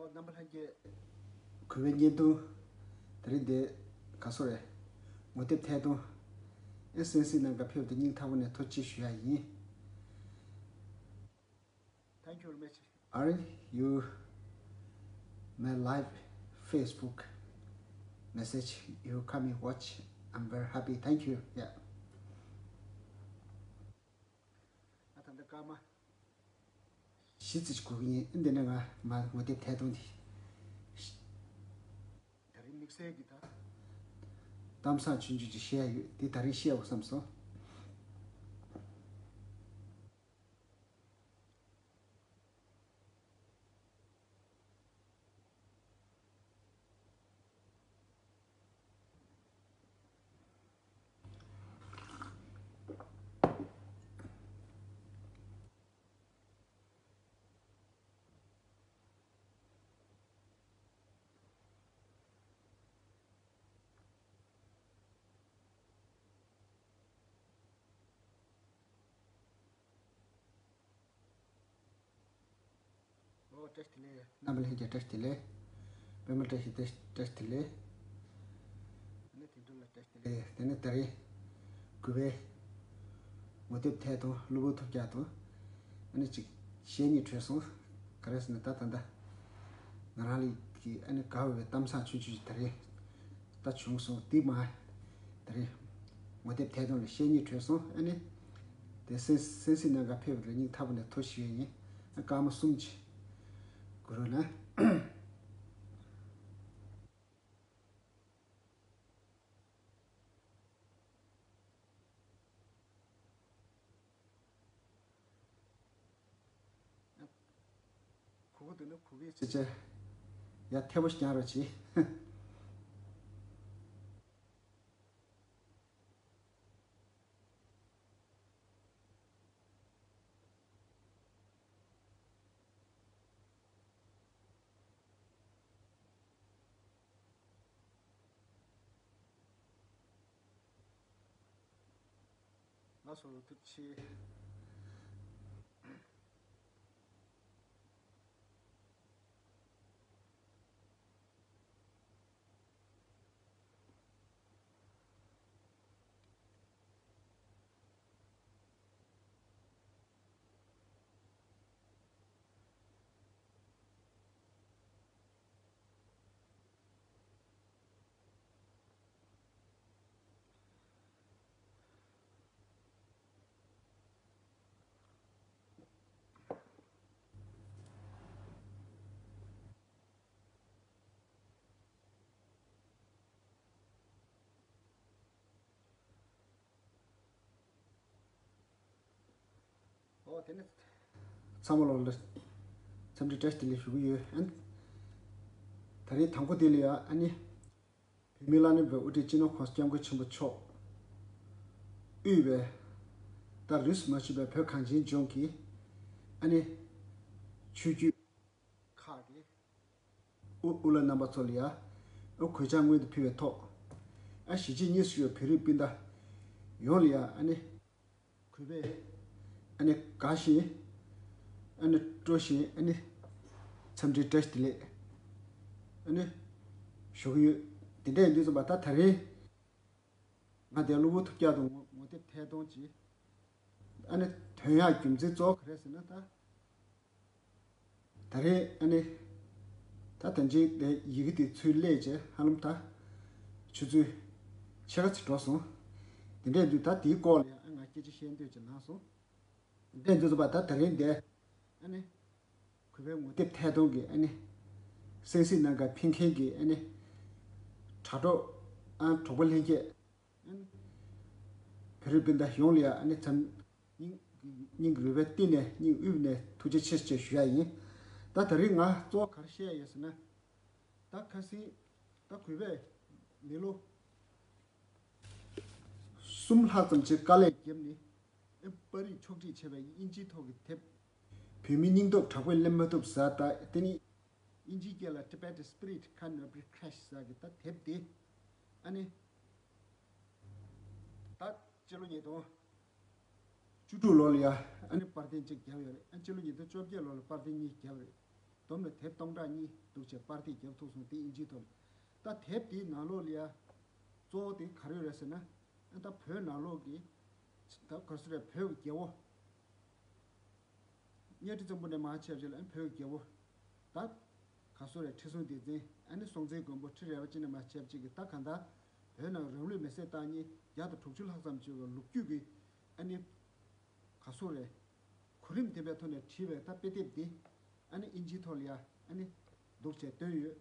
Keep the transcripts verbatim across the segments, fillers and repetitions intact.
རྣམ་པ་ལྷན་རྒྱས། གུས་པའི་བརྙན་ཐུང་། དེ་རིང་འདི་ག་སོ་རེད། ངོ་དེབ་ཐད་གཏོང་། ཨེ་སེན་སི་ནང་ག་ཕེབས་ཏེ་སྙིང་ཐག་པ་ནས་ཐུགས་རྗེ་ཆེ་ཞུ་ཡ་ཡིན། Thank you very much. Are you my live Facebook message? You come and watch. I'm very happy. Thank you. Yeah. ཨ་ད་འདི་སྐར་མ་བཞི་ཙམ་ཞིག་སྒུག་གི་ཡིན། འདི་ནས་ང་མ་ངོ་དེབ་ཐད་གཏོང་འདི། ད་རིང་དམིགས་བསལ་གྱི་ད། གཏམ་བཟང་ཆུང་ཆུང་ཅིག་བཤད་ཡ་ཡོད། འདི་ད་རིང་བཤད་འོ་བསམ་སོང་། ཨོ་བཀྲ་ཤིས་བདེ་ལེགས། རྣམ་པ་ལྷན་རྒྱས་བཀྲ་ཤིས་བདེ་ལེགས། པད་མ་བཀྲ་ཤིས་བདེ་བཀྲ་ཤིས་བདེ་ལེགས། ཨ་ནི་དེ་འདྲ་ལ་བཀྲ་ཤིས་བདེ་ལེགས། དེ་ནས་ད་རེས་གུས་པའི་ངོ་དེབ་ཐད་གཏོང་གློ་བུར་ཐུག་རྒྱག་དང་། ཨ་ནི་ཅིག་བཤད་སྙིང་བྲོས་སོང་། ག་རེ་ཟེར་ན་ད་ད་ད་ང་རང་ལ་གི་ཨ་ནི་དགའ་བའི་གཏམ་བཟང་ཆུང་ཆུང་ཞིག་ད་རེས་ད་བྱུང་སོང་། དེ་མ་ད་རེས་ངོ་དེབ་ཐད་གཏོང་ལ་བཤད་སྙིང་བྲོས་སོང་། ཨ་ནི་དེ་སེན་སེན་སི་ནང་ག་ཕེབས་པ་ལ་སྙིང་ཐག་པ་ནས་ཐུགས་རྗེ་ཆེ་ཞུ་ཡ་ཡིན། ཨ་སྐར་མ་གསུམ་ཅིག་གུ་རུ་ན། གུ་གུ་འདི་ནི་གུ་གེ་བྱས་བྱས། ཡ་ཐེ་བོ་ཞིག་རྒྱག་རོགས་གྱིས། ལགས་སོ། ཐུགས་རྗེ་ཆེ། ཨོ་དེ་ནི་ཚང་མ་ལོག་ལ་འཚམས་འདྲི་བཀྲ་ཤིས་བདེ་ལེགས་ཞུ་གི་ཡོད། ཨ་ནི་ད་རེས་དང་པོ་དེ་ལ་ཡ་ཨ་ནི་བོད་མིའི་བླ་ན་མེད་པའི་དབུ་ཁྲིད་སྤྱི་ནོར་༸གོང་ས་༸སྐྱབས་མགོན་ཆེན་པོ་མཆོག་དབུས་པའི་ད་རིས་སུ་མ་ཆད་པའི་བོད་གངས་ཅན་ལྗོངས་ཀྱི་ཨ་ནི་ཆོས་བརྒྱུད་ཁག་གི་དབུ་དབུ་བླ་རྣམ་པ་ཚོ་ལ་ཡ་ཨ་གུས་ཕྱག་སྔོན་དུ་ཕུལ་བའི་ཐོག་ཨ་གཞིས་བྱེས་གཉིས་སུ་ཡོད་བོད་རིགས་སྤུན་ཟླ་ཡོངས་ལ་ཡ་ཨ་ནི་གུས་པས་ཨ་ནི་དགའ་བཞིན་ཨ་ནི་སྤྲོ་བཞིན་ཨ་ནི་འཚམས་འདྲི་བཀྲ་ཤིས་བདེ་ལེགས་ཨ་ནི་ཞུ་གི་ཡོད། དེ་འདྲ་ཡིན་དུས་ཙམ་པ་ད་ད་རེས་ང་དེ་གློ་བུར་ཐུག་རྒྱག་དང་ངོ་ངོ་དེབ་ཐད་གཏོང་གྱིས་ཨ་ནི་ཐོན་ཡག་རྒྱུ་མཚན་གཙོ་བོ་ག་རེ་ཟེར་ན་ད། ད་རེས་ཨ་ནི་ད་ཐོན་སྐྱེད་དེ་ཡི་གེ་དེ་ཚུར་སླེབས་རྗེས་ཧ་ལམ་ད་ཆུ་ཚོད་ཕྱེད་ཀ་ཙམ་འགྲོ་སོང་། དེ་འདྲས་དུས་ད་དེའི་སྐོར་ལ་ཡང་ང་སྐད་ཆ་བཤད་འདོད་ཅིག་ལངས་སོང་། དེ་འདྲས་དུས་ཙམ་པ་ད་ད་རེས་འདི་ཨ་ནི་གུས་པའི་ངོ་དེབ་ཐད་གཏོང་གི་ཨ་ནི་སེམས་སྲིད་ནང་ག་ཕེབས་མཁན་གྱི་ཨ་ནི་དྲ་གྲོགས་ཨ་གྲོགས་པོ་ལྷན་རྒྱས། བོད་རིགས་སྤུན་ཟླ་ཡོངས་ལ་ཡང་ཨ་ནི་འཚམས་སྙིང་སྙིང་གི་རུས་པའི་གཏིང་ནས་སྙིང་དབུས་ནས་ཐུགས་རྗེ་ཆེ་ཞེས་ཞུ་ཡ་ཡིན། ད་ད་རེས་ང་གཙོ་བོ་ག་རེ་བཤད་ཡ་ཡོད་ཟེར་ན། ད་ཁ་སང་ད་གུས་པས་མི་ལོ་གསུམ་ལྷག་ཙམ་ཅིག་དཀའ་ལས་བརྒྱབ་ནས་ཨེ་པར་རིས་ཕྱོགས་སྒྲིག་བྱས་པའི་དབྱིན་ཇིའི་ཐོག་གི་དེབ། བོད་མིའི་སྙིང་སྟོབས་དྲག་པོས་ལེན་མ་ཐུབ་ཟེར། ད་དེ་ནི་དབྱིན་ཇིའི་སྐད་ལ་Tibetan Spirit Cannot Be Crushed ཟེར་གི་ད་དེབ་དེ་ཨ་ནི་ད་སྤྱི་ལོ་ཉིས་སྟོང་བཅུ་དྲུག་ལོ་ལ་ཡ་ཨ་ནི་པར་ཐེངས་གཅིག་བརྒྱབ་ཡོད་རེད། ཨ་སྤྱི་ལོ་ཉིས་སྟོང་བཅོ་བརྒྱད་ལོ་ལ་པར་ཐེངས་གཉིས་བརྒྱབ་རེད། བསྡོམས་ནས་དེབ་སྟོང་ཕྲག་གཉིས་འདུག་བྱས་པར་དེ་བརྒྱབ་ཐུབ་སོང་། དེ་ཨིན་ཇིའི་ཐོག་ལ། ད་དེབ་དེའི་ནང་ལོགས་ལ་ཡ་གཙོ་བོ་དེ་ག་རེ་རེད་ཟེར་ན། ཨ་ད་བོད་ནང་ལོགས་ཀྱི་ད་ག་སུ་རེད། བོད་ཀྱི་རྒྱལ་པོ་གཉའ་ཁྲི་བཙན་པོ་ནས་མར་ཆབས་ཅིག་ལ། ཨ་བོད་ཀྱི་རྒྱལ་པོ་ད་ག་སུ་རེད། ཁྲི་སྲོང་ལྡེ་བཙན། ཨ་ནི་སྲོང་བཙན་སྒམ་པོ། ཁྲི་རལ་པ་ཅན་ནས་མར་ཆབས་ཅིག་གི་ད་གང་ལྟར་བོད་ནང་རང་ལུས་མེར་སྲེག་བཏང་མཁན་བརྒྱ་དང་དྲུག་ཅུ་ལྷག་ཙམ་ཅིག་གི་ལོ་རྒྱུས་ཀྱི་ཨ་ནི་ག་སོགས་རེད། གོ་རིམ་ལྡན་པའི་ཐོག་ནས་བྲིས་པའི་ད་དཔེ་དེབ་འདི་ཨ་ནི་ཨིན་ཇིའི་ཐོག་ལ་ཡ་ཨ་ནི་འདུག་བྱས་བཏོན་ཡོད།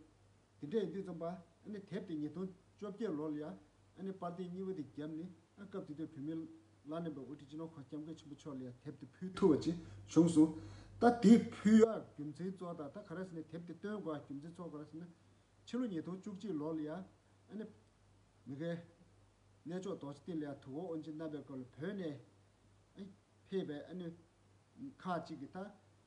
དེ་འདྲ་ཡིན་དུས་ཙམ་པ་ཨ་ནི་དེབ་དེ་ཉིས་སྟོང་བཅོ་བརྒྱད་ལོ་ལ་ཡ་ཨ་ནི་པར་དེབ་གཉིས་པ་དེ་བརྒྱབ་ནས། ཨ་སྐབས་དེ་དུས་བུད་མེད་བླ་ན་མེད་པ་དབུ་ཁྲིད་སྤྱི་ནོར་༸གོང་ས་༸སྐྱབས་མགོན་ཆེན་པོ་མཆོག་ལ་ཡ་དེབ་དེ་ཕུལ་ཐུབ་པ་ཅིག་བྱུང་སོང་། ད་དེ་ཕུལ་ཡག་རྒྱུ་མཚན་གཙོ་བོ་དང་། ད་ག་རེ་ཟེར་ན་དེབ་དེ་བཏོན་དགོས་ཡག་རྒྱུ་མཚན་གཙོ་བོ་ག་རེ་ཟེར་ན། ཕྱི་ལོ་ཉིས་སྟོང་བཅུ་གཅིག་ལོ་ལ་ཡ་ཨ་ནི་མི་ཁའི་གནས་མཆོག་རྡོ་རྗེ་གདན་ལ་ཡ་དུས་འཁོར་དབུ་འབྱེད་གནང་བའི་སྐབས་ལ་བོད་ནས་ཨ་ཕེབས་པའི་ཨ་ནི་ཁག་ཅིག་གིས་ད་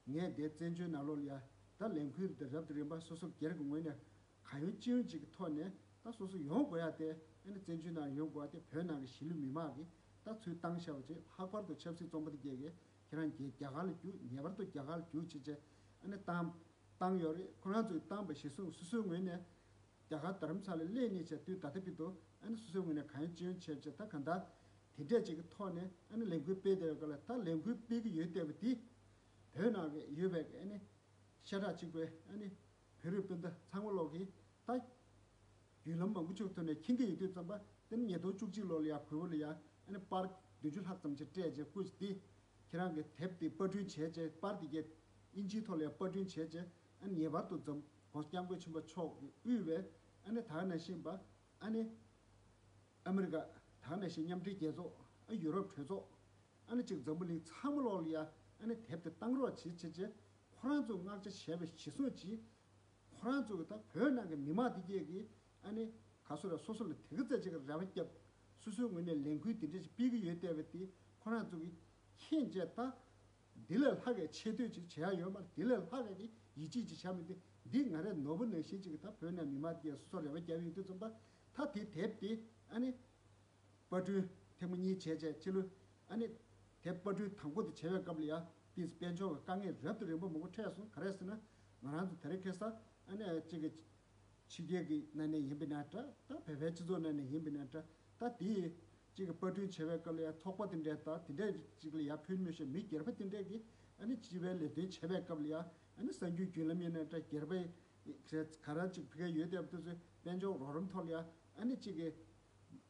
ངས་འདིར་བཙན་བྱོལ་ནང་ལོགས་ལ་ཡ་ད་ལས་འགུལ་འདི་རབ་དང་རིམ་པ་སོ་སོ་སྒེར་གྱི་ངོས་ནས་གང་ཡོང་ཅི་ཡོང་ཅིག་གི་ཐོག་ནས་ད་སོ་སོ་ཡོང་དགོས་ཡ་དེ། ཨ་ནི་བཙན་བྱོལ་ནང་ཡོང་དགོས་ཡ་དེ་བོད་ནང་གི་གཞིས་ལུས་མི་མང་གིས་ད་ཚུར་བཏང་བཞག་པ་ཅིག། ལྷག་པར་དུ་ཆབ་སྲིད་བཙོན་པ་དེ་གས་ཀྱིས་ཁྱེད་རང་རྒྱལ་རྒྱ་གར་ལ་རྒྱུགས། ངེས་པར་དུ་རྒྱ་གར་ལ་རྒྱུགས་བྱས་བྱས་ཨ་ནི་བཏང་བཏང་ཡོད་རེད། ཁོ་རང་ཚོས་བཏང་བ་གཞིར་བཟུང་སོ་སོའི་ངོས་ནས་རྒྱ་གར་རྡ་རམ་ས་ལར་སླེབས་ནས་བྱས་དུས་ད་ལྟ་བར་དུ་ཨ་ནི་སོ་སོའི་ངོས་ནས་གང་ཡོང་ཅི་ཡོང་བྱས་བྱས། ད་གང་ལྟར་དེ་འདྲས་ཅིག་གི་ཐོག་ནས་ཨ་ནི་ལས་འགུལ་སྤེལ་བསྡད་ཡོད་སྐབས་ལ། ད་ལས་འགུལ་སྤེལ་གྱི་ཡོད་བསྡད་པ་དེ་བོད་ནང་གི་ཡོད་པའི་ཨ་ནི་ཤ་ཁྲག་གཅིག་པའི་ཨ་ནི་བོད་རིགས་སྤུན་ཟླ་ཚང་མ་ལོག་གིས་ད་བརྒྱུད་ལམ་མང་པོ་ཅིག་ཐོག་ནས་མཁྱེན་གྱི་ཡོད་དུས་ཙམ་པ། དེ་ནི་ཉིས་སྟོང་བཅུ་གཅིག་ལོ་ལ་ཡ་གུས་པ་ལ་ཡ་ཨ་ནི་པར་བདུན་ཅུ་ལྷག་ཙམ་ཅིག་སྤྲད་བྱས་སྐུ་དེ་ཁྱེད་རང་གི་དེབ་དེ་པར་སྐྲུན་བྱས་བྱས། པར་དེ་གས་ཨིན་ཇིའི་ཐོག་ལ་ཡ་པར་སྐྲུན་བྱས་བྱས། ཨ་ནི་ངེས་པར་དུ་འཛོམས་༸གོང་ས་༸སྐྱབས་མགོན་ཆེན་པོ་མཆོག་གིས་དབུས་པའི་ཨ་ནི་ད་ག་ནང་བཞིན་པ་ཨ་ནི་ཨ་མི་རི་ཀ། ད་ག་ནང་བཞིན་མཉམ་འབྲེལ་རྒྱལ་ཚོགས། ཨ་ཡུ་རོབ་གྲོས་ཚོགས། ཨ་ནི་ཅིག་འཛམ་བུ་གླིང་ཚང་མ་ལོག་ལ་ཡ་ཨ་ནི་དེབ་དེ་བཏང་རོགས་བྱེད་བྱེད་བྱེད། ཁོ་རང་ཚོས་མངགས་བྱ་བྱས་པའི་གཞི་བཟུང་གིས་ཁོ་རང་ཚོ་གི་ད་བོད་ནང་གི་མི་མང་དེ་གས་ཀྱིས་ཨ་ནི་ག་སོ་ར་སོ་སོ་ལ་དེ་ག་ཚད་ཅིག་གི་རེ་བ་བརྒྱབ། སོ་སོའི་ངོས་ནས་ལས་འགུལ་དེ་འདྲ་ཞིག་སྤེལ་གྱི་ཡོད་བསྡད་པ་དེ་ཁོ་རང་ཚོ་གིས་མཁྱེན་བྱས། ད་འདི་ལས་ལྷག་གི་ཆེ་བསྟོད་ཅིག་བྱེད་ཡ་ཡོད་མ་རེད། འདི་ལས་ལྷག་གི་ཡིད་ཆེས་ཅིག་བྱ་མི་འདུག། འདི་ང་རའི་ནོར་བུ་ནང་བཞིན་ཅིག་གི་ད་བོད་ནང་མི་མང་དེ་གས་སོ་སོ་རེ་བ་བརྒྱབ་ཡོད་དུས་ཙམ་པ། ད་དེ་དེབ་དེ་ཨ་ནི་པར་སྐྲུན་ཐེངས་མ་གཉིས་བྱས་བྱས། ཕྱི་ལོ་ཨ་ནི་དེབ་པར་སྐྲུན་དང་པོ་དེ་བྱས་པའི་སྐབས་ལ་ཡ་ཏིས་དཔལ་འབྱོར་གྱི་དཀའ་ངལ་རབ་དང་རིམ་པ་མང་པོ་འཕྲད་སོང་། ག་རེ་ཟེར་ན་ང་རང་ཚོ་དེ་རིང་ཁ་སང་ཨ་ནི་གཅིག་གི་ཕྱི་རྒྱལ་གྱི་ནང་ནས་ཡིན་པ་ན་འདྲ། ད་བོད་པའི་སྤྱི་ཚོགས་ནང་ནས་ཡིན་པ་ན་འདྲ། ད་དེ་གཅིག་གི་པར་སྐྲུན་བྱས་པའི་སྐབས་ལ་ཡ་ཚོགས་པ་དེ་འདྲས་དང་དེ་འདྲས་ཅིག་ལ་ཡ་ཕུལ་མི་ཤེས། མི་སྒེར་པ་དེ་འདྲས་ཀྱིས་ཨ་ནི་སྤྱི་པའི་ལས་དོན་བྱས་པའི་སྐབས་ལ་ཡ་ཨ་ནི་གསར་འགྱུར་བརྒྱུད་ལམ་ཡིན་ན་འདྲ། སྒེར་པའི་ག་ར་ཅིག་ཕ་གིར་ཡོད་བསྡད་པ་དེ་ཚོས་དཔལ་འབྱོར་རོགས་རམ་ཐོག་ལ་ཡ་ཨ་ནི་གཅིག་གི་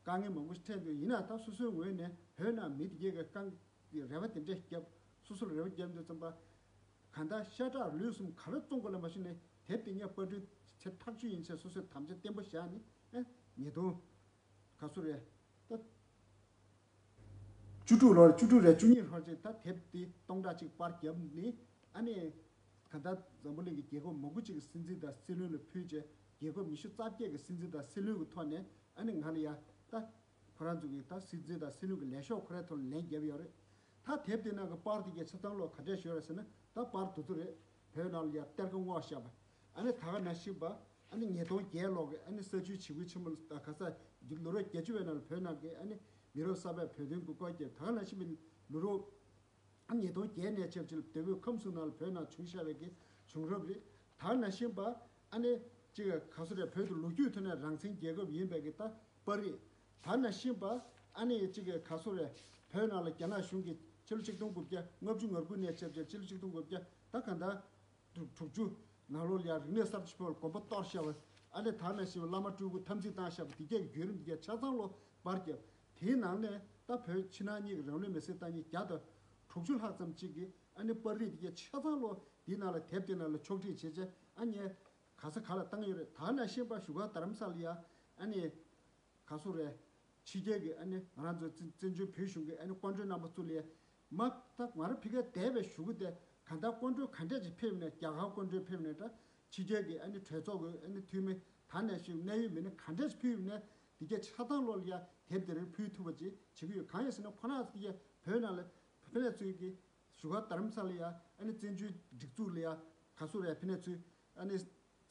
དཀའ་ངལ་མང་པོ་ཞིག་འཕྲད་འདུག། ཡིན་ན་ད་སོ་སོའི་ངོས་ནས་བོད་ནང་མི་དེ་གས་ཀྱིས་རྐང་གི་རེ་བ་དེ་འདྲས་བརྒྱབ། སོ་སོར་རེ་བ་བརྒྱབ་འདུག་ཙམ་པ། གང་ལྟར་ཤ་ཁྲག་ལུས་གསུམ་ག་རེ་བཙོང་དགོས་ལ་མ་ཞུས་ནས་དེབ་དེ་ཉིད་པར་སྐྲུན་བྱེད་ཐག་ཆོད་ཡིན་ཟེར་སོ་སོས་དམ་བཅའ་བརྟན་པོ་བཞག་ནས། ཨེ་ཉིས་སྟོང་ག་སོ་རེད། ད་བཅུ་དྲུག་ལོར། བཅུ་དྲུག་རེད། བཅུ་གཉིས་ལོར་ཅིག་ད་དེབ་དེ་སྟོང་ཕྲག་གཅིག་པར་བརྒྱབ་ནས། ཨ་ནི་གང་ལྟར་འཛམ་བུ་གླིང་གི་རྒྱལ་ཁབ་མང་པོ་ཅིག་གི་སྲིད་འཛིན་དང་སྲིད་བློན་ལ་ཕུལ་བྱས། རྒྱལ་ཁབ་ཉི་ཤུ་རྩ་བརྒྱད་ཀྱི་སྲིད་འཛིན་དང་སྲིད་བློན་གྱི་ཐོག་ནས་ཨ་ནི་ང་ལ་ཡ་ད་ཁོ་རང་ཚོ་གི་ད་སྲིད་འཛིན་དང་སྲིད་བློན་གྱི་ལས་ཤོག་ཁོ་རའི་ཐོག་ལ་ལན་བརྒྱབ་ཡོད་རེད། ད་དེབ་དེ་ནང་གི་པར་དེ་གས་ཆ་ཚང་ལོ་ག་འདྲས་ཤོད་རེད་ཟེར་ན། ད་པར་དེ་ཚོ་རེད། བོད་ནང་ལ་ཡ་གཏེར་ཁ་སྔོག་བཞག་པ། ཨ་ནི་ད་ག་ནང་བཞིན་པ། ཨ་ནི་ཉིས་སྟོང་བརྒྱད་ལོ་གི་ཨ་ནི་ས་བཅུའི་བྱེད་སྒོ་ཆེན་མོ་ལ་ད་ག་ས་ལོ་རབས་བརྒྱད་ཅུ་བའི་ནང་ལ་བོད་ནང་གི་ཨ་ནི་མི་རབས་གསར་པའི་བོད་དོན་གྱི་སྐོར་གྱི། ད་ག་ནང་བཞིན་པའི་ལོ་རབས་ཉིས་སྟོང་བརྒྱད་ནས་ཆབས་ཅིག་ལ་དེ་བོད་ཁམས་གསུམ་ནང་ལ་བོད་ནང་བྱུང་བཞག་པའི་གི་བྱུང་རབས་རེད། ད་ག་ནང་བཞིན་པ་ཨ་ནི་གཅིག་ག་སོ་རེད། བོད་དུ་ལོ་རྒྱུས་ཐོག་ནས་རང་བཙན་རྒྱལ་ཁབ་ཡིན་པའི་གི་ད་པར་རེད། ད་ག་ནང་བཞིན་པ་ཨ་ནི་གཅིག་ག་སོ་རེད། བོད་ནང་ལ་རྒྱ་ནག་གཞུང་གིས་ཕྱི་ལོ་ཆིག་སྟོང་དགུ་བརྒྱ་ལྔ་བཅུ་ང་དགུ་ནས་ཆབས་ཅིག་ཕྱི་ལོ་ཆིག་སྟོང་དགུ་བརྒྱ་ད་གང་ལྟར་དྲུག་དྲུག་ཅུ་ནང་ལོགས་ལ་ཡ་རིག་གནས་གསར་བརྗེ་ཕོག་ལ་དགོན་པ་གཏོར་བཞག་པ། ཨ་ནི་ད་ག་ནང་བཞིན་པ་བླ་མ་སྤྲུལ་སྐུ་འཐབ་འཛིང་བཏང་བཞག་པ། དེ་གས་ཀྱི་བརྒྱུད་རིམ་དེ་གས་ཆ་ཚང་ལོ་པར་བརྒྱབ། དེའི་ནང་ནས་ད་བོད་ཕྱི་ནང་གཉིས་ཀྱི་རང་ལུས་མེར་སྲེག་བཏང་མཁན་བརྒྱ་དང་དྲུག་ཅུ་ལྷག་ཙམ་ཅིག་གིས་ཨ་ནི་པར་རིས་དེ་གས་ཆ་ཚང་ལོ་དེའི་ནང་ལ་དེབ་དེ་ནང་ལ་ཕྱོགས་སྒྲིག་བྱས་བྱས། ཨ་ནི་ག་ས་ག་ལ་བཏང་ཡོད་རེད། ད་ག་ནང་བཞིན་པ་བཞུགས་སྒར་རྡ་རམ་ས་ལ་ཡ་ཨ་ནི་ག་སོ་རེད། ཕྱི་རྒྱལ་གྱི་ཨ་ནི་ང་རང་ཚོ་བཙན་བཙན་བྱོལ་བོད་གཞུང་གི་ཨ་ནི་སྐུ་མགྲོན་རྣམ་པ་ཚོ་ལ་མ་ད་ང་རང་ཕ་གིར་བསྡད་པའི་གཞུག་གུ་དེ་གང་ལྟར་སྐུ་མགྲོན་ག་འདྲས་ཅིག་ཕེབས་ནས། རྒྱ་གར་སྐུ་མགྲོན་ཕེབས་ནས་འདྲ། ཕྱི་རྒྱལ་གྱི་ཨ་ནི་གྲོས་ཚོགས་ཀྱི་ཨ་ནི་འཐུས་མི་ད་ག་ནང་བཞིན་གནད་ཡོད་མི་སྣ་ག་འདྲས་ཕེབས་ནས་དེ་གས་ཆ་ཚང་ལོ་ལ་ཡ་དེབ་དེ་རིགས་ཕུལ་ཐུབ་པ་ཅིག་བྱེད་ཀྱི་ཡོད། གང་ཡིན་ཟེར་ན་ཁོ་རང་ཚོ་དེ་གས་བོད་ནང་ལ་ཕ་ནས་ཚུལ་གྱི་བཞུགས་སྒར་རྡ་རམ་ས་ལ་ཡ་ཨ་ནི་བཙན་བྱོལ་སྒྲིག་འཛུགས་ལ་ཡ་ག་སོ་རེད། ཕ་ནས་ཚུལ་ཨ་ནི་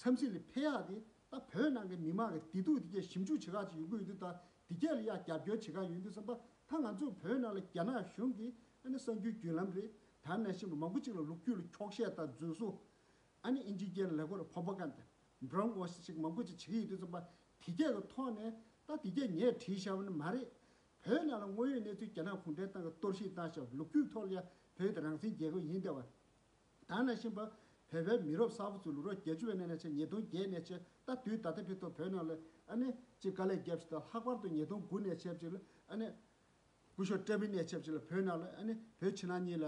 འཚམས་གཟིགས་ལ་ཕེབས་ཡག་དེ་ད་བོད་ནང་གི་མི་མང་གི་བདེ་སྡུག་དེ་གས་ཞིབ་འཇུག་བྱེད་ག་ཅིག་ཡོང་གི་ཡོད་དུས། ད་དེ་གས་ལ་ཡ་རྒྱབ་སྐྱོར་བྱེད་ག་ཡོང་དུས་ཙམ་པ། ད་ང་ཚོ་བོད་ནང་ལ་རྒྱ་ནག་གཞུང་གིས་ཨ་ནི་གསར་འགྱུར་བརྒྱུད་ལམ་རེད། ད་ག་ནང་བཞིན་པ་མང་པོ་ཅིག་ལ་ལོ་རྒྱུས་ལ་འཁྱོག་བཤད་དང་རྫུན་བཟོ། ཨ་ནི་ཨིན་ཇིའི་སྐད་ལ་ལབ་དགོས་རེད། ཕོ་པ་ཀ་ད་བྷ་རོན་ཝ་ཤི་ཅིག་མང་པོ་ཅིག་བྱེད་ཀྱི་ཡོད་དུས་ཙམ་པ། དེ་སྐད་ཀྱི་ཐོག་ནས་ད་དེ་སྐད་ངས་བྲིས་བཞག་པ་ནི་མ་རེད། བོད་ནང་ལ་དངོས་ཡོད་གནས་ཚུལ་རྒྱ་ནག་གུང་ཁྲན་ཏང་གིས་གཏོར་བཤིག་བཏང་བཞག་པ། ལོ་རྒྱུས་ཐོག་ལ་ཡང་བོད་དེ་རང་བཙན་རྒྱལ་ཁབ་ཡིན་བསྡད་པ། ད་ནང་བཞིན་པ། བོད་པའི་མི་རབས་གསར་པ་ཚོ་ལོ་རབས་བརྒྱད་ཅུ་བའི་ནང་ནས་བྱས། ཉིས་སྟོང་བརྒྱད་ནས་བྱས། ད་དུས་ད་ལྟ་བར་དུ་བོད་ནང་ལ་ཨ་ནི་ཅིག་དཀའ་ལས་བརྒྱབ་ཞིག་དང་། ལྷག་པར་དུ་ཉིས་སྟོང་དགུ་ནས་བྱས་ཅིག་ལ་ཨ་ནི་སྐུ་ཞབས་བཀྲ་བྷེ་ནས་བྱས་ཅིག་ལ་བོད་ནང་ལ་ཨ་ནི་བོད་ཕྱི་ནང་གཉིས་ལ་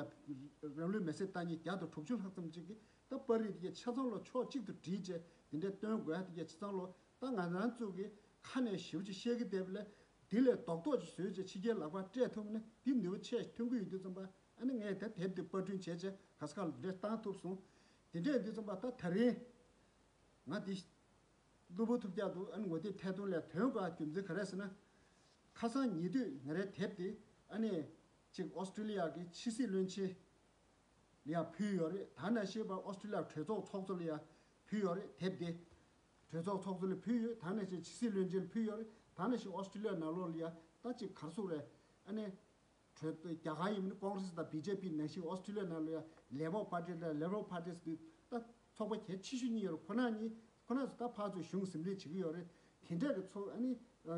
རང་ལུས་མེར་སྲེག་བཏང་མཁན་བརྒྱ་དང་དྲུག་ཅུ་ལྷག་ཙམ་ཅིག་གིས། ད་པར་རིས་དེ་གའི་ཆ་ཚང་ལོ་ཕྱོགས་གཅིག་ཏུ་བསྒྲིལ་བྱས་དེ་འདྲའི་སྟོན་དགོས་ཡ་དེ་གའི་ཆ་ཚང་ལོ། ད་ང་རང་ཚོ་གི་ཁ་ནས་ཞེ་པོ་ཅིག་བཤད་ཀྱི་བསྡད་པ་ལས། དེ་ལས་རྡོག་རྡོག་ཅིག་བཟོས་བྱས་ཕྱི་རྒྱལ་ལག་པར་སྤྲད་ཐུབ་ན་དེ་ནུས་པ་ཆེ་ཐོན་གྱི་ཡོད་དུས་ཙམ་པ། ཨ་ནི་ངས་ད་དེབ་དེ་པར་སྐྲུན་བྱས་བྱས་ག་ས་ག་ལ་འདྲ་བཏང་ཐུབ་སོང་། དེ་འདྲ་ཡིན་དུས་ཙམ་པ། ད་ད་རིང་ང་འདི་གློ་བུར་ཐུག་རྒྱག་འདུག་ཨ་ནི་ངོ་དེབ་ཐད་གཏོང་ལས་དོན་དགོས་རྒྱུ་མཚན་ག་རེ་ཟེར་ན། ཁ་སང་ཉེ་དུས་ང་རའི་དེབ་དེ་ཨ་ནི་ཅིག་ཨོ་སི་ཀྲི་ལི་ཡ་གི་ཕྱི་སྲིད་བློན་ཆེན་ལ་ཡང་ཕུལ་ཡོད་རེད། ད་ནང་བཞིན་པ་ཨོ་སི་ཀྲི་ལི་ཡ་གྲོས་ཚོགས་ཚོགས་གཙོ་ལ་ཡང་ཕུལ་ཡོད་རེད། དེབ་དེ་གྲོས་ཚོགས་ཚོགས་གཙོ་ལ་ཕུལ་ཡོད། ད་ནང་བཞིན་ཕྱི་སྲིད་བློན་ཆེན་ལ་ཕུལ་ཡོད་རེད། ད་ནང་བཞིན་ཨོ་སི་ཀྲི་ལི་ཡ་ནང་ལོགས་ལ་ཡང་ད་ཅིག་ག་རེ་ཟེར་རེད། ཨ་ནི་གྲོས་རྒྱ་གར་ཡིན་ན་ཀོང་རེ་སི་དང་བི་ཇེ་པི་ནང་བཞིན་ཨོ་སི་ཀྲི་ལི་ཡ་ནང་ལ་ཡང་ལེ་བར་པར་ཊི་དང་ལི་བར་པར་ཊི་ཟེར་དུས། ད་ཚོགས་པ་གལ་ཆེ་ཤོས་གཉིས་ཡོད་རེད། ཁོ་ན་གཉིས། ཁོ་ན་ཚོ་ད་ཕར་ཚུར་གཞུང་འཛིན་རེས་བྱེད་ཀྱི་ཡོད་རེད། དེ་འདྲ་གི་ཚོ་ཨ་ནི་ཨ་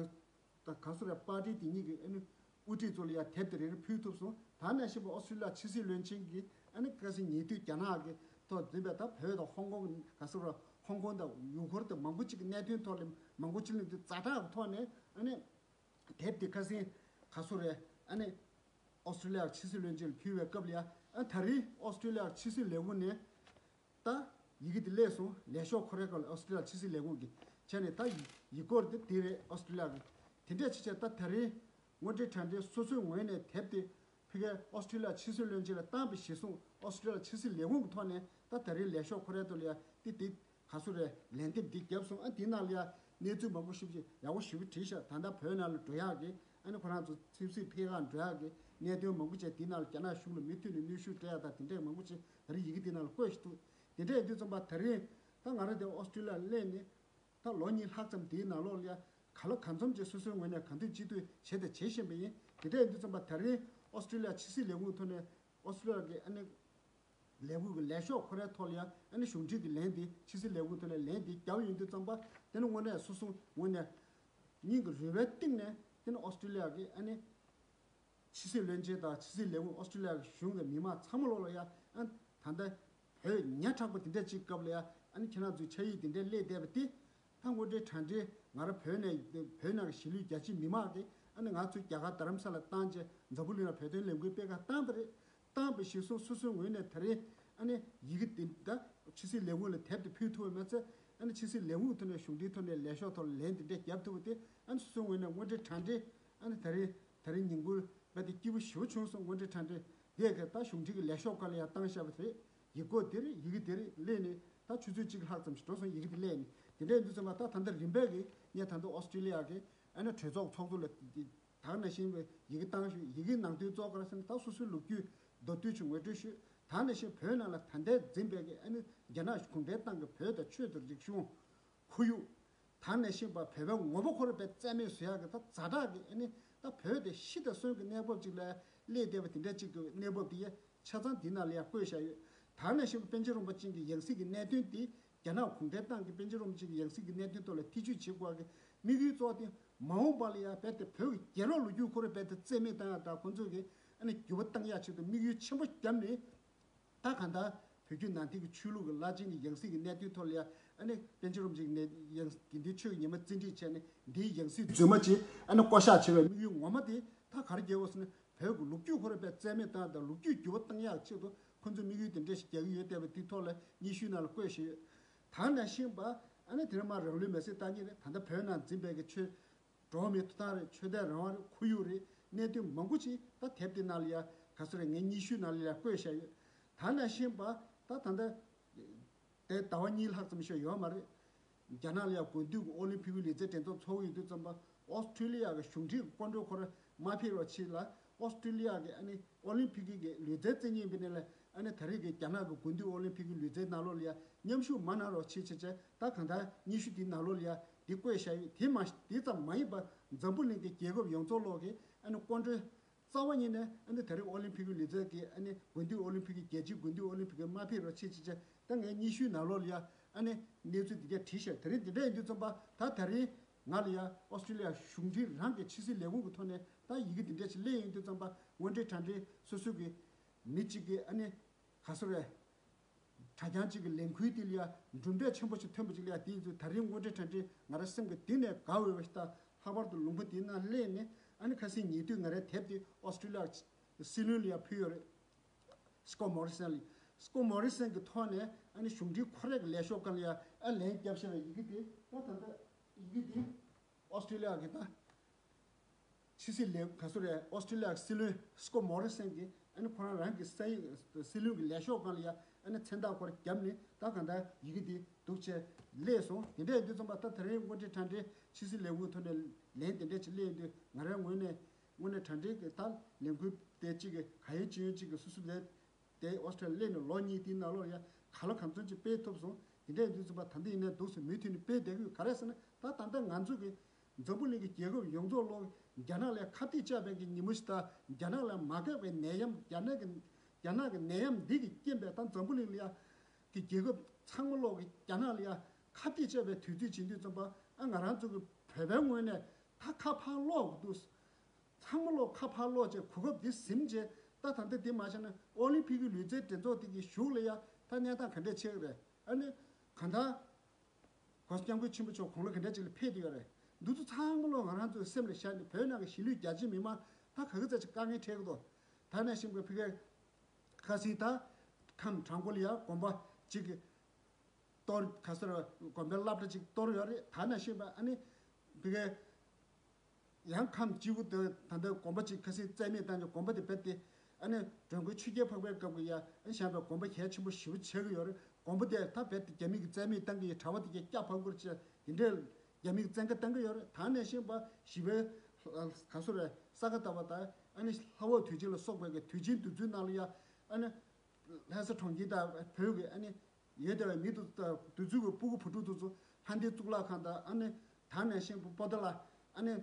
ད་ག་རེ་ཟེར་རེད། པར་ཊི་དེ་གཉིས་ཀྱི་ཨ་ནི་དབུ་ཁྲིད་ཚོ་ལ་ཡང་དེབ་དེ་རེ་རེ་ཕུལ་ཐུབ་སོང་། ད་ནང་བཞིན་པ་ཨོ་སི་ཀྲི་ལི་ཡ་ཕྱི་སྲིད་བློན་ཆེན་གྱིས་ཨ་ནི་ཁ་སང་ཉེ་དུས་རྒྱ་ནག་གི་ཐོག་འཛིན་པའི་ད་བོད་དང་ཧོང་ཀོང་གི་ག་རེ་ཟེར་རེད། ཧོང་ཀོང་དང་ཡུ་གུར་དང་མང་པོ་ཅིག་གི་གནད་དོན་ཐོག་ལ་མང་པོ་ཅིག་གླེང་དུས། ཛ་དྲག་གི་ཐོག་ནས་ཨ་ནི་དེབ་དེ་ཁ་སང་ག་རེ་ཟེར་རེད། ཨ་ནི་ཨོ་སི་ཀྲི་ལི་ཡ་ཕྱི་སྲིད་བློན་ཆེན་ལ་ཕུལ་བའི་སྐབས་ལ་ཡང་། ཨ་ད་རེས་ཨོ་སི་ཀྲི་ལི་ཡ་ཕྱི་སྲིད་ལས་ཁུངས་ནས་ད་ཡི་གེ་དེ་སླེབས་སོང་། ལས་ཤོག་ཁོ་རའི་སྐོར་ལ་ཨོ་སི་ཀྲི་ལི་ཡ་ཕྱི་སྲིད་ལས་ཁུངས་ཀྱི་ཆ་ནས། ད་ཡི་གེ་སྐོར་དེ་དེ་རེད། ཨོ་སི་ཀྲི་ལི་ཡ་གི་དེ་འདྲ་བྱས་བྱས། ད་ད་རེས་དངོས་འབྲེལ་དྲ་འབྲེལ་སོ་སོའི་ངོས་ནས་དེབ་དེ་ཕ་གིར་ཨོ་སི་ཀྲི་ལི་ཡ་ཕྱི་སྲིད་བློན་ཆེན་ལ་བཏང་བ་གཞིར་བཟུང་། ཨོ་སི་ཀྲི་ལི་ཡ་ཕྱི་སྲིད་ལས་ཁུངས་ཀྱི་ཐོག་ནས་ད་ད་རེས་ལས་ཤོག་ཁོ་རའི་ཐོག་ལ་ཡང་དེ་དེ་ག་རེ་ཟེར་རེད། ལན་འདེབས་འདི་བརྒྱབ་སོང་། ཨ་དེའི་ནང་ལ་ཡང་གནས་ཚུལ་མང་པོ་ཞེ་པོ་ཅིག་ཡག་པོ་ཞེ་པོ་བྲིས་ཤག་ད་ལྟ་བོད་ནང་ལ་འགྲོ་ཡག་གི། ཨ་ནི་ཁོ་རང་ཚོ་ཆབ་སྲིད་ཕེབས་ཁག་འགྲོ་ཡག་གི་གནད་དོན་མང་པོ་ཅིག་དེའི་ནང་ལ་རྒྱ་ནག་གཞུང་ལ་མུ་མཐུད་ནས་གནོན་ཤུགས་སྤྲད་ཡག་དང་དེ་འདྲས་མང་པོ་ཅིག་ད་རེས་ཡི་གེ་དེའི་ནང་ལ་བཀོད་བཞག་འདུག་དེ་འདྲས་ཡིན་དུས་ཙམ་པ། ད་རེས་ད་ང་རང་དེ་ཨོ་སི་ཀྲི་ལི་ཡ་སླེབས་ནས་ད་ལོ་གཉིས་ལྷག་ཙམ་དེའི་ནང་ལོགས་ལ་ཡ་ག་ལ་གང་འཚམ་ཅིག་སོ་སོའི་ངོས་ནས་གང་ཐུབ་ཅི་ཐུབ་བྱས་དང་བྱེད་བཞིན་པ་ཡིན། དེ་འདྲ་ཡིན་དུས་ཙམ་པ། ད་རེས་ཨོ་སི་ཀྲི་ལི་ཡ་ཕྱི་སྲིད་ལས་ཁུངས་ཐོག་ནས་ཨོ་སི་ཀྲི་ལི་ཡ་གི་ཨ་ནི་ལས་ཁུངས་ཀྱི་ལས་ཤོག་ཁོ་རའི་ཐོག་ལ་ཡ་ཨ་ནི་གཞུང་འབྲེལ་གྱི་ལན་འདི། ཕྱི་སྲིད་ལས་ཁུངས་ཐོག་ནས་ལན་འདི་བརྒྱབ་ཡོང་དུས་ཙམ་པ། དེ་ནི་དངོས་གནས་སོ་སོ་ངོས་ནས་སྙིང་གི་རུས་པའི་གཏིང་ནས། དེ་ནི་ཨོ་སི་ཀྲི་ལི་ཡ་གི་ཨ་ནི་ཕྱི་སྲིད་བློན་ཆེན་དང་ཕྱི་སྲིད་ལས་ཁུངས། ཨོ་སི་ཀྲི་ལི་ཡ་གི་གཞུང་གི་མི་མང་ཚང་མ་ལོག་ལ་ཡ། ཨ་ད་ལྟ་བོད་ཉག་ཕྲ་པོ་དེ་འདྲ་ཅིག་སྐབས་ལ་ཡ། ཨ་ནི་ཁྱེད་རང་ཚོའི་ཕྱག་ཡིག་དེ་འདྲ་སླེབས་བསྡད་པ་དེ། ད་དངོས་འབྲེལ་དྲ་འབྲེལ་ང་རང་བོད་ནས། བོད་ནང་གི་གཞིས་ལུས་རྒྱ་ཆེའི་མི་མང་གིས་ཨ་ནི་ང་ཚོ་རྒྱ་གར་རྡ་རམ་ས་ལ་བཏང་བྱས་འཛམ་བུ་གླིང་ལ་བོད་དོན་ལས་འགུལ་སྤེལ་ག་བཏང་བ་རེད། བཏང་བ་གཞིར་བཟུང་སོ་སོའི་ངོས་ནས་ད་རེས་ཨ་ནི་ཡི་གེ་དེ། ད་ཕྱི་སྲིད་ལས་ཁུངས་ལ་དེབ་དེ་ཕུལ་ཐུབ་པ་མ་ཚད། ཨ་ནི་ཕྱི་སྲིད་ལས་ཁུངས་ཐོག་ནས་གཞུང་འབྲེལ་ཐོག་ནས་ལས་ཤོག་ཐོག་ལ་ལན་དེ་འདྲ་བརྒྱབ་ཐུབ་པ་དེ། ཨ་ནི་སོ་སོའི་ངོས་ནས་དངོས་འབྲེལ་དྲ་འབྲེལ། ཨ་ནི་ད་རེས་ད་རེས་ཉིན་གུང་རྦད་དེ་སྐྱིད་པོ་ཞེ་པོ་བྱུང་སོང་། དངོས་འབྲེལ་དྲ་འབྲེལ་དེ་ག་ད་གཞུང་འབྲེལ་གྱི་ལས་ཤོག་ཁག་ལ་ཡང་བཏང་བཞག་པ་རེད། ཡི་གེ་སྐོར་དེ་རེད། ཡི་གེ་དེ་རེད། སླེབས་ནས་ད་ཆུ་ཚོད་གཅིག་ལྷག་ཙམ་ཞིག་འགྲོ་སོང་། ཡི་གེ་དེ་སླེབས་ནས། དེ་འདྲ་ཡིན་དུས་ཙམ་པ། ད་ད་ལྟ་རིམ་པས་ཀྱི་ངས་ད་ལྟ་ཨོ་སི་ཀྲི་ལི་ཡ་གི་ཨ་ནི་གྲོས་ཚོགས་ཚོགས་གཙོ་ལ་ད་ག་ནང་བཞིན་པའི་ཡི་གེ་བཏང་ཞུས། ཡི་གེའི་ནང་དོན་གཙོ་བོ་ག་རེ་ཟེར་ན། ད་སོ་སོའི་ལོ་རྒྱུས་མདོར་བསྡུས་ཤིག་ངོ་སྤྲོད་ཞུས། ད་ག་ནང་བཞིན་བོད་ནང་ལ་ད་ལྟའི་འཛིན་པའི་གི་ཨ་ནི་རྒྱ་ནག་གུང་ཁྲན་ཏང་གི་བོད་དང་ཆོས་དང་རིག་གཞུང་། ཁོར་ཡུག་ད་ག་ནང་བཞིན་པ་བོད་པའི་ངོ་བོ་ཁོ་རང་རྦད་རྩ་མེད་བཟོ་ཡག་གི། ད་ཛ་དྲག་གི་ཨ་ནི་ད་བོད་དེ་ཤི་དང་གསོན་གྱི་གནས་བབ་ཅིག་ལ་སླེབས་བསྡད་པ་དེ་འདྲ་ཅིག་གི་གནས་བབ་དེ་ཡ་ཆ་ཚང་དེ་ནང་ལ་ཡ་བཀོད་བཞག་ཡོད། ད་ག་ནང་བཞིན་པ་པཎ་ཆེན་རིན་པོ་ཆེ་གི་ཡང་སྲིད་ཀྱི་གནད་དོན་དེ། རྒྱ་ནག་གུང་ཁྲན་ཏང་གི་པཎ་ཆེན་རིན་པོ་ཆེ་གི་ཡང་སྲིད་ཀྱི་གནད་དོན་ཐོག་ལ་ཐེ་བྱུས་བྱེད་དགོས་ཀྱི་དམིགས་ཡུལ་གཙོ་བོ་དེ། མ་འོངས་པ་ལ་ཡ་རྦད་དེ་བོད་ཀྱི་རྒྱལ་རབས་ལོ་རྒྱུས་ཁོ་རང་རྦད་དེ་རྩིས་མེད་བཏང་ཡག་དང་། ཁོང་ཚོ་གི་ཨ་ནི་འགྱུར་བ་བཏང་ཡག་ཆེད་དུ་དམིགས་ཡུལ་ཆེན་པོ་བརྒྱབ་ནས། ད་གང་ལྟར་བོད་བརྒྱུད་ནང་བསྟན་གྱི་ཆོས་ལུགས་ཀྱི་བླ་ཆེན་གྱི་ཡང་སྲིད་ཀྱི་གནད་དོན་ཐོག་ལ་ཡ། ཨ་ནི་པཎ་ཆེན་རིན་པོ་ཆེ་གི་གནད། ཡང་དགེ་འདུན་ཆོས་ཀྱི་ཉི་མ་བརྩི་སྲུང་བྱས་ནས་འདིའི་ཡང་སྲིད་རྫུན་མ་ཅིག་ཨ་ནི་བསྐོ་བཞག་བྱེད་པའི་དམིགས་ཡུལ་ངོ་མ་དེ་ད་ག་རེ་རྒྱག་དགོས་ཟེར་ན། བོད་ཀྱི་ལོ་རྒྱུས་ཁོ་རང་རྦད་རྩིས་མེད་བཏང་དང་། ལོ་རྒྱུས་འགྱུར་བ་བཏང་ཡག་ཆེད་དུ་ཁོང་ཚོས་དམིགས་ཡུལ་དེ་འདྲ་ཞིག་རྒྱག་གི་ཡོད་བསྡད་པ་དེའི་ཐོག་ལ་སྙན་ཞུའི་ནང་ལ་བཀོད་བཞག་ཡོད། ད་ག་ནང་བཞིན་པ་ཨ་ནི་དེ་རིང་མར་རང་ལུས་མེར་སྲེག་བཏང་མཁན་རེད། ད་ལྟ་བོད་ནང་འཛིན་པའི་གི་ཆོས། འགྲོ་བ་མིའི་ཐོབ་ཐང་རེད། ཆོས་དད་རང་དབང་རེད། ཁོར་ཡུག་རེད། གནད་དོན་མང་པོ་ཅིག་ད་དེབ་དེ་ནང་ལ་ཡ། ག་རེ་ཟེར་རེད། ངའི་སྙན་ཞུ་ནང་ལ་ཡ་བཀོད་བཞག་ཡོད། ད་ག་ནང་བཞིན་པ་ད་ད་ལྟ་དེ་ཟླ་བ་གཉིས་ལྷག་ཙམ་ཞིག་ཡོད་མ་རེད། རྒྱ་ནག་ལ་ཡ་དགུན་དུས་ཀྱི་ཨོ་ལིམ་ཕིག་གི་ལུས་རྩལ་འགྲན་ཚོགས་འཚོགས་ཀྱི་ཡོད་དུས་ཙམ་པ། ཨོ་སི་ཀྲི་ལི་ཡ་གི་གཞུང་འབྲེལ་གྱི་སྐུ་མགྲོན་ཁོ་རང་མ་ཕེབས་རོགས་བྱེད་ལ། ཨོ་སི་ཀྲི་ལི་ཡ་གི་ཨ་ནི་ཨོ་ལིམ་ཕིག་གི་ལུས་རྩལ་རྩེད་མཁན་ཡིན་པ་ཡིན་ནའི་ལས། ཨ་ནི་ད་རེས་ཀྱི་རྒྱ་ནག་གི་དགུན་དུས་ཨོ་ལིམ་ཕིག་གི་ལུས་རྩལ་ནང་ལོགས་ལ་ཡ་མཉམ་ཞུགས་མ་གནང་རོགས་བྱེད་བྱས་བྱས། ད་གང་ལྟར་སྙན་ཞུ་འདིའི་ནང་ལོགས་ལ་ཡ་འདི་བཀོད་བཞག་ཡོད། དེ་མ་དེ་ཙམ་མ་ཡིན་པར་འཛམ་བུ་གླིང་གི་རྒྱལ་ཁབ་ཡོངས་རྫོགས་ལོག་གི་ཨ་ནི་སྐུ་མགྲོན་ རྩ་བ་ཉིད་ནས་ཨ་ནི་དེ་རིང་ཨོ་ལིམ་ཕིག་གི་ལུས་རྩལ་གྱི་ཨ་ནི་དགུན་དུས་ཨོ་ལིམ་ཕིག་གི་རྒྱལ་སྤྱིའི་དགུན་དུས་ཨོ་ལིམ་ཕིག་གི་མ་ཕེབས་རོགས་བྱེད་ཅེས་བྱས། ད་ངས་སྙན་ཞུའི་ནང་ལོགས་ལ་ཡ་ཨ་ནི་གནས་ཚུལ་འདི་གས་བྲིས་ཤག་དེ་རིང་འདི་འདྲ་ཡིན་དུས་ཙམ་པ་ད་དེ་རིང་ང་ལ་ཡ་ཨོ་སི་ཀྲི་ལི་ཡ་གཞུང་འབྲེལ་རང་གི་ཕྱི་སྲིད་ལས་ཁུངས་ཀྱི་ཐོག་ནས་ད་ཡི་གེ་འདི་འདྲ་ཞིག་སླེབས་ཡོང་དུས་ཙམ་པ་དངོས་འབྲེལ་དྲ་འབྲེལ་སོ་སོ་གི་མི་གཅིག་གིས་ཨ་ནི་ག་སོ་རེད། དྲ་རྒྱ་གཅིག་གི་ལས་འགུལ་དེ་ལ་ཡ་གྲུབ་འབྲས་ཆེན་པོ་ཞིག་ཐོན་པ་ཅིག་ལ་ཡ་དེ་ཡིན་ཚུལ་ད་རིང་དངོས་འབྲེལ་དྲ་འབྲེལ་ང་རང་སེམས་ཀྱི་གཏིང་ནས་དགའ་འོས་པ་ཞིག་དང་། ལྷག་པར་དུ་ལུང་པ་དེའི་ནང་སླེབས་ནས་ཨ་ནི་ཁ་སང་ཉེ་དུས་ང་རའི་དེབ་དེ་ཨོ་སི་ཀྲི་ལི་ཡ་སྲིད་བློན་ལ་ཡ་ཕུལ་ཡོད་རེད། སི་ཀོ་མོ་རི་སན་ལ། སི་ཀོ་མོ་རི་སན་གྱི་ཐོག་ནས་ཨ་ནི་གཞུང་འབྲེལ་ཁོ་རང་གི་ལས་ཤོག་སྒང་ལ་ཡ་ཨ་ལན་བརྒྱབ་ཤག་པའི་ཡི་གེ་དེ་ད་ད་ལྟ་ཡི་གེ་དེ་ཨོ་སི་ཀྲི་ལི་ཡ་གི་ད། ཕྱི་སྲིད་ལས་ག་སོ་རེད། ཨོ་སི་ཀྲི་ལི་ཡ་སྲིད་བློན་སི་ཀོ་མོ་རི་སན་གྱིས་ཨ་ནི་ཁོ་རང་རང་གི་ས་ཡིག་སྲིད་བློན་གྱི་ལས་ཤོག་སྒང་ལ་ཡ་ཨ་ནི་མཚན་རྟགས་ཁོ་རང་བརྒྱབ་ནས་ད་གང་ལྟར་ཡི་གེ་འདི་འདུག་ཅེས་སླེབས་སོང་། དེ་འདྲ་ཡིན་དུས་ཙམ་པ་ད་དེ་རིང་དངོས་འབྲེལ་དྲ་འབྲེལ་ཕྱི་སྲིད་ལས་ཁུངས་ཐོག་ནས་ལན་དེ་འདྲ་ཅིག་སླེབས་ཡོང་དུས་ང་རའི་ངོས་ནས་དངོས་གནས་དྲ་འབྲེལ་གྱི་ད་ལས་འགུལ་དེ་གཅིག་གི་ག་ཡོད་ཅི་ཡོད་ཅིག་གི་སོ་སོ་ལས། དེ་ཨོ་སི་ཀྲི་ལི་ཡ་སླེབས་ནས་ལོ་གཉིས་དེའི་ནང་ལོགས་ལ་ཡ་ག་ལ་གང་འཚམ་ཅིག་སྤེལ་ཐུབ་སོང་། དེ་འདྲ་ཡིན་དུས་ཙམ་པ་ད་ལྟ་ཡིན་ནའི་འདུག་སེ་མུ་མཐུད་ནས་སྤེལ་བསྡད་ཀྱི་ཡོད། ག་རེ་ཟེར་ན་ད་ད་ལྟ་ང་ཚོ་གི་འཛམ་བུ་གླིང་གི་རྒྱལ་ཁབ་ཡོངས་རྫོགས་ལོག་རྒྱ་ནག་ལ་ཁ་གཏད་བཅག་པའི་གི་ཉིན་མོ་ཞིག་དང་། རྒྱ་ནག་ལ་མ་དགའ་བའི་ནད་ཡམས། རྒྱ་ནག་གི་རྒྱ་ནག་གི་ནད་ཡམས་འདི་གི་རྐྱེན་པས་ད་འཛམ་བུ་གླིང་ལ་ཡ་གི་རྒྱལ་ཁབ་ཚང་མ་ལོག་གི་རྒྱ་ནག་ལ་ཡ་ཁ་གཏད་བཅག་པའི་དུས་ཚོད་ཕྱིན་དུས་ཙམ་པ་ཨ་ང་རང་ཚོ་གི་བོད་པའི་ངོས་ནས་ད་ཁ་ཕར་སློག་དགོས་འདུག་ཚང་མ་ལོག་ཁ་ཕར་སློག་བྱས་གོ་སྐབས་འདི་ཟིན་བྱས། ད་ད་ལྟ་འདི་མ་བྱས་ན་ཨོ་ལིམ་ཕིག་གི་ལུས་རྩལ་འགྲན་ཚོགས་འདི་གི་གཞུག་ལ་ཡ་ད་གནས་སྟངས་ག་འདྲས་ཆགས་ཀྱི་རེད། ཨ་ནི་གང་ལྟར་༸གོང་ས་༸སྐྱབས་མགོན་ཆེན་པོ་མཆོག་དགུང་ལོ་ག་འདྲས་ཅིག་ལ་ཕེབས་བསྡད་ཡོད་རེད། འདི་ཚོ་ཚང་མ་ལོག་ང་རང་ཚོའི་སེམས་ལ་བཞག་ནས་བོད་ནང་གི་གཞིས་ལུས་རྒྱ་ཆེ་མི་མང་ད་ག་གི་ཚ་ཅིག་དཀའ་ངལ་འཕྲད་ཀྱི་འདུག་ད་ནས་ཤིང་པའི་ཕི་གའི་ཁ་སིའི་ད་ཁམས་དྲང་པོ་ལ་ཡ་དགོན་པ་ཅིག་གི་གཏོར་ག་ས་ར་དགོན་པའི་སློབ་གྲྭ་ཅིག་གཏོར་ཡོད་རེད། ད་ནས་ཤེས་པ་ཨ་ནི་ཕི་གའི་ཡང་ཁམས་སྤྱི་བོ་དེ་ད་ལྟ་དགོན་པ་ཅིག་ཁ་སང་རྩ་མེད་བཏང་ནས་དགོན་པ་དེ་རྦད་དེ་ཨ་ནི་མགྲོན་ཁང་ཆོས་རྒྱལ་འཕགས་པའི་སྐབས་ཀྱི་ཡ་ཨ་ནི་བཞེངས་པའི་དགོན་པ་གལ་ཆེན་པོ་ཞེ་པོ་ཆགས་ཀྱི་ཡོད་རེད། དགོན་པ་དེ་ད་རྦད་དེ་རྒྱ་མི་གིས་རྩ་མེད་བཏང་གི་ཡོད། གྲྭ་པ་དེ་གས་སྐྱ་བབས་སྐོར་བྱས་དེ་འདྲའི་རྒྱ་མི་གིས་བཙན་བཀའ་བཏང་གི་ཡོད་རེད། ད་ནས་ཤེས་པ་ཞི་བའི་ག་སོ་རེད། ས་ག་ཟླ་བ་དང་ཨ་ནི་ལྷ་འོག་དུས་ཆེན་ལ་སོགས་པའི་གི་དུས་ཆེན་དུས་ཚོད་ནང་ལ་ཡ་ཨ་ནི་ལྷ་ས་གྲོང་ཁྱེར་དང་བོད་ཀྱི་ཨ་ནི་ཡོད་བསྡད་པའི་མི་དུ་དུས་ཚོད་ཀྱི་སྤུ་གུ་བུ་ཕྲུག་དེ་ཚོ་ལྷ་ལྡན་གཙུག་ལག་ཁང་དང་ཨ་ནི་ད་ནས་ཤིང་པོ་པོ་ཏ་ལ་ཨ་ནི་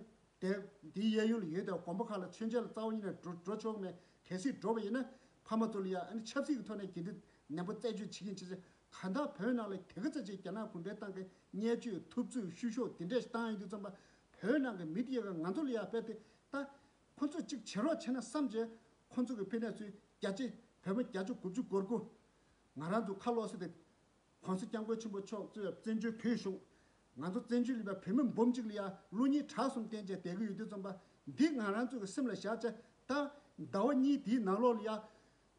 དེ་འདིའི་གཡས་གཡོན་ལ་ཡོད་བསྡད་པའི་དགོན་པ་ཁག་ལ་མཆོད་མཇལ་ལ་རྩ་བ་ཉིད་ནས་འགྲོ་འགྲོ་ཆོག་མེད། གལ་སྲིད་འགྲོ་བ་ཡིན་ན་ཕ་མ་ཚོ་ལ་ཡ་ཨ་ནི་ཆབ་སྲིད་ཀྱི་ཐོག་ནས་དགེ་འདུན་ནན་པོ་རྩད་གཅོད་བྱེད་ཀྱིན་བྱེད་ཚེ་གང་ལྟར་བོད་ནང་ལ་དེ་ག་ཚ་ཅིག་རྒྱ་ནག་གུང་ཁྲན་ཏང་གི་བརྙས་བཅོས་ཐུབ་ཚོད་བཤུ་གཞོག་དེ་འདྲས་ཞིག་བཏང་ཡོང་དུས་ཙམ་པ་བོད་ནང་གི་མི་དེ་ག་ང་ཚོ་ལ་ཡ་དཔེ་དེ་ད། ཁོ་ཚོས་གཅིག་བྱེད་རོགས་བྱས་ན་བསམ་བྱས། ཁོ་ཚོ་གི་ཕི་ནས་ཚུར་བརྒྱ་ཆ་བོད་མི་བརྒྱ་ཆ་དགུ་བཅུ་གོ་དགུ་ང་རང་ཚོ་ཁ་ལོ་སེ་དེ་༸གོང་ས་༸སྐྱབས་མགོན་ཆེན་པོ་མཆོག་གཙོས་བཙན་བྱོལ་བོད་གཞུང་། ང་ཚོ་བཙན་བྱོལ་ལ་བོད་མི་འབུམ་གཅིག་ལ་ཡ་བློ་སྙིང་བྲག་གསུམ་བསྟན་བྱས་བསྡད་ཀྱི་ཡོད་དུས་ཙམ་པ་འདི་ང་རང་ཚོ་གི་སེམས་ལ་བཞག་བྱས་ད་ཟླ་བ་གཉིས་དེའི་ནང་ལོགས་ལ་ཡ།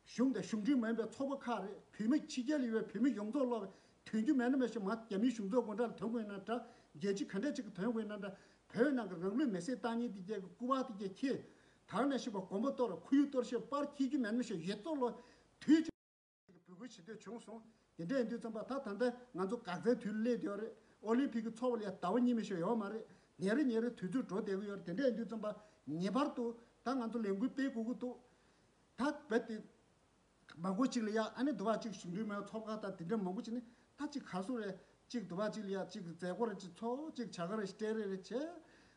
གཞུང་དང་གཞུང་འབྲེལ་མ་ཡིན་པའི་ཚོགས་པ་ཁག་རེད། བོད་མི་ཕྱི་རྒྱལ་ལ་ཡོད་པའི་བོད་མི་ཡོངས་རྫོགས་ལོག་ཐོན་རྒྱུ་མེད་ན་མེད་ཤག་མ་རྒྱ་མིའི་གཞུང་ཚབ་སྒོ་འགྲམ་ལ་ཐོན་དགོས་ཡིན་ན་འདྲ། རྒྱལ་སྤྱི་ག་འདྲ་ཅིག་གི་ཐོན་དགོས་ཡིན་ན་འདྲ། བོད་ནང་གི་རང་ལུས་མེར་སྲེག་བཏང་མཁན་དེ་གྱད་ཀྱི་སྐུ་པར་དེ་གྱད་ཁྱེར། ད་ནས་ཤི་བ་དགོན་པ་གཏོར་ཁོར་ཡུག་གཏོར་བཤིག་པར་འཁྱེར་རྒྱུ་མེད་ན་མེད་ཤག་ཡོད་ཚོ་ལོ་དུས་ཅིག་འབོད་སྐུལ་བྱེད་འདོད་བྱུང་སོང་། དེ་འདྲ་ཡིན་དུས་ཙམ་པ་ད་ད་ལྟ་ང་ཚོ་འགག་རྩའི་དུས་ལ་སླེབས་བསྡད་ཡོད་རེད། ཨོ་ལིམ་ཕིག་གི་ཚོགས་པ་ལ་ཡ་ཟླ་བ་གཉིས་མ་ཞིག་ཡོད་མ་རེད། ཉིན་རེ་ཉིན་རེ་དུས་ཚོད་འགྲོ་བསྡད་ཀྱི་ཡོད་རེད། དེ་འདྲ་ཡིན་དུས་ཙམ་པ་ངེས་པར་དུ་ད་ང་ཚོ་ལས་འགུལ་སྤེལ་དགོས་ཀྱི་འདུག་ད་རྦད་དེ་མང་པོ་ཅིག་ལ་ཡ་ཨ་ནི་འདི་བ་ཅིག་གཞུང་འབྲེལ་མེད་ཚོགས་ཁག་དང་དེ་འདྲ་མང་པོ་ཅིག་ནི་ད་ཅིག་ག་སོ་རེད། ཅིག་འདི་བ་ཅིག་ལ་ཡ་ཅིག་མཛད་སྒོ་རེ་ཅིག་ཚོགས། ཅིག་བྱ་དགའ་རེ་སྤྲད་རེ་རེ་བྱས།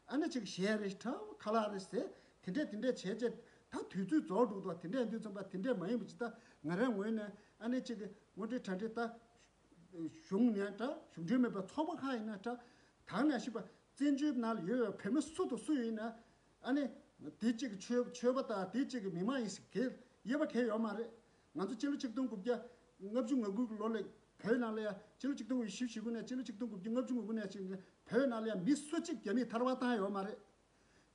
ཨ་ནི་ཅིག་གཞས་རེ་འཁྲབ། ཁ་ལག་རེ་བཟས། དེ་འདྲས་དེ་འདྲས་བྱས་བྱས་ད་དུས་ཚོད་རྫོགས་འགྲོ་འདུག་དེ་འདྲས་ཡིན་དུས་ཙམ་པ་དེ་འདྲས་མ་ཡིན་པ་ཅིག་ད་ང་རའི་ངོས་ནས་ཨ་ནི་ཅིག་དངོས་འབྲེལ་དྲ་འབྲེལ་ད། གཞུང་ནས་འདྲ། གཞུང་འབྲེལ་མེད་པའི་ཚོགས་པ་ཁག་ཡིན་ན་འདྲ། ད་ནས་ཤི་བ་བཙན་བྱོལ་ནང་ལ་ཡོད་པའི་བོད་མི་སུ་དང་སུ་ཡིན་ན། ཨ་ནི་དེ་གཅིག་གི་ཆོས་ཆོས་པ་དང་དེ་གཅིག་གི་མི་མང་ཡིན་ཟེར་གྱི་དབྱེ་བ་གང་ཡང་ཡོད་མ་རེད། ང་ཚོ་སྤྱི་ལོ་ཆིག་སྟོང་དགུ་བརྒྱ་ལྔ་བཅུ་ང་དགུ་གི་ལོ་ལ་བོད་ནང་ལ་ཡ་སྤྱི་ལོ་ཆིག་སྟོང་དགུ་བརྒྱ་བཞི་བཅུ་ཞེ་དགུ་ནས་སྤྱི་ལོ་ཆིག་སྟོང་དགུ་བརྒྱ་ལྔ་བཅུ་ང་དགུ་ནས་ཅིག་བོད་ནང་ལ་ཡ་མི་སུ་གཅིག་རྒྱ་མིས་ཐར་པ་བཏང་ཡོད་མ་རེད།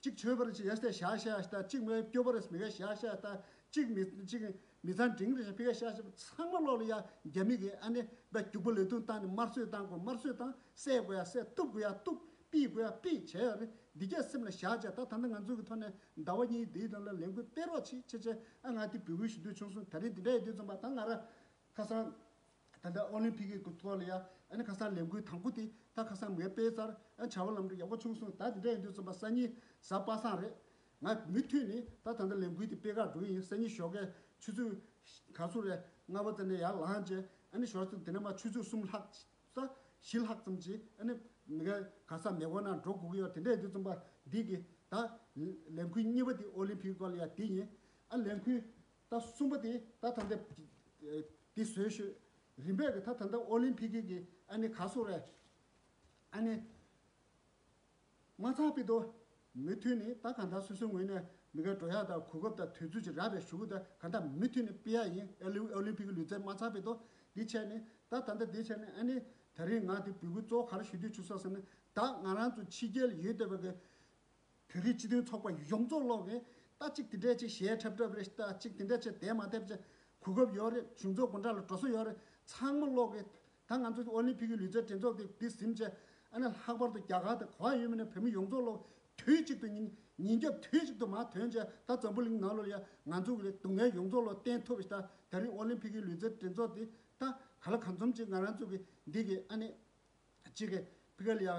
གཅིག་ཆོས་པ་རེད་ཅེས་ཡ་སྟེ་བཞག་བཞག་ད། གཅིག་མི་སྐྱོ་པ་རེད་མི་ག་བཞག་བཞག་ད། གཅིག་མི་གཅིག་མི་ཚང་འབྲིང་རེད་ཕི་ག་བཞག་བཞག་ཚང་མ་ལོག་ལ་ཡ་རྒྱ་མི་གི་ཨ་ནི་བས་རྒྱུག་པ་ལས་དུང་བཏང་ནས་དམར་གསོད་བཏང་དགོས་དམར་གསོད་བཏང་། བསད་དགོས་ཡ་བསད། གཏུབ་དགོས་ཡ་གཏུབ། ཕུད་དགོས་ཡ་ཕུད་བྱས་ཡོད་རེད། འདི་གས་སེམས་ལ་བཞག་བྱས་ད་ད་ལྟ་ང་ཚོ་གི་ཐོག་ནས་ཟླ་བ་གཉིས་འདིའི་ནང་ལ་ལས་འགུལ་སྤེལ་རོགས་བྱེད་བྱས་བྱས་ཨ་ང་འདི་འབོད་སྐུལ་ཞུ་འདོད་བྱུང་སོང་། ད་རེས་འདི་འདྲ་ཡོད་དུས་ཙམ་པ་ད་ང་ར་ཁ་སང་། ད་ལྟ་ཨོ་ལིམ་ཕིག་གི་ཐོག་ལ་ཡ་ཨ་ནི་ཁ་སང་ལས་འགུལ་དང་པོ་དེ་ད་ཁ་སང་མེ་སྤེལ་ཚར། ཨ་བྱ་བ་ལམ་འགྲོ་ཡག་པོ་བྱུང་སོང་། ད་དེ་འདྲ་ཡིན་དུས་ཙམ་པ་སང་ཉིན་གཟའ་པ་སངས་རེད། ང་མུ་མཐུད་ནས་ད་ད་ལྟ་ལས་འགུལ་དེ་སྤེལ་ག་འགྲོ་གི་ཡིན། སང་ཉིན་ཞོགས་ཀས་ཆུ་ཚོད་ག་ཚོད་རེད། ལྔ་པ་ཙམ་ནས་ཡར་ལངས་རྗེས་ཨ་ནི་ཞོགས་ཚོད་དེ་ནས་མར་ཆུ་ཚོད་གསུམ་ལྷག་ཙམ་བཞི་ལྷག་ཙམ་ཅིག་ཨ་ནི་མི་ག་ག་ས་མེ་འཁོར་ནང་འགྲོ་དགོས་ཀྱི་ཡོད། དེ་འདྲ་ཡིན་དུས་ཙམ་པ་འདི་གི་ ད་ལས་འགུལ་གཉིས་པ་དེ་ཨོ་ལིམ་ཕིག་སྐོར་ལ་ཡ་དེ་ཡིན། ཨ་ལས་འགུལ་ད་གསུམ་པ་དེ་ད་ད་ལྟ་དེ་བཟོས་ཤོད། རིམ་པས་ཀྱི་ད་ད་ལྟ་ཨོ་ལིམ་ཕིག་གི་ཨ་ནི་ག་སོ་རེད། ཨ་ནི་མ་ཚང་པའི་དོ། མུ་མཐུད་ནས་ད་གང་ལྟར་སོ་སོའི་ངོས་ནས་མི་འགའ་འགྲོ་ཡག་དང་གོ་སྐབས་དང་དུས་ཚོད་ཅིག་རག་པའི་གཞུག་གུ་ད་གང་ལྟར་མུ་མཐུད་ནས་སྤེལ་ཡག་ཡིན། ཨོ་ལིམ་ཨོ་ལིམ་ཕིག་གི་ལུས་རྩལ་མ་ཚང་པའི་དོ། འདི་བྱས་ནས་ད་ད་ལྟ་འདི་བྱས་ནས་ཨ་ནི་ད་རིང་ང་དེ་འབོད་སྐུལ་གཙོ་བོ་ག་རེ་ཞུ་འདོད་བྱུང་སོང་ཟེར་ན། ད་ང་རང་ཚོ་ཕྱི་རྒྱལ་ལ་ཡོད་བསྡད་པ་གི་བོད་རིགས་སྤྱི་མཐུན་ཚོགས་པ་ཡོངས་རྫོགས་ལོག་གི་ད་གཅིག་དེ་འདྲས་ཅིག་ཞལ་འཁྲབ་འཁྲབ་རེད། ད་གཅིག་དེ་འདྲས་ཅིག་དེ་མ་ཐེབས་ཅིག་གོ་སྐབས་ཡོད་རེད། གཞུང་ཚོགས་སྒོ་འགྲམ་ལ་འགྲོ་ས་ཡོད་རེད། ཚང་མ་ལོག་གི་ད་ང་ཚོ་ཨོ་ལིམ་ཕིག་གི་ལུས་རྩལ་འགྲན་ཚོགས་དེ་འདི་ཟིན་བྱས། ཨ་ནི་ལྷག་པར་དུ་རྒྱ་གར་དང་ག་པར་ཡོད་མིན་ནས་བོད་མི་ཡོངས་རྫོགས་ལོག་དུས་གཅིག་ཏུ་ཉིན་ཉིན་རྒྱབ་དུས་གཅིག་ཏུ་མར་ཐོན་བྱས། ད་འཛམ་བུ་གླིང་ནང་ལོགས་ལ་ཡ་ང་ཚོ་གི་སྡུག་བསྔལ་ཡོངས་རྫོགས་ལོག་བསྟན་ཐུབ་པ་ཞིག་ད་ད་རིང་ཨོ་ལིམ་ཕིག་གི་ལུས་རྩལ་འགྲན་ཚོགས་དེ་ད་ག་ལ་གང་འཚམ་ཅིག་ང་རང་ཚོ་གི་འདི་གི་ཨ་ནི། གཅིག་གི་ཕི་ག་ལ་ཡ་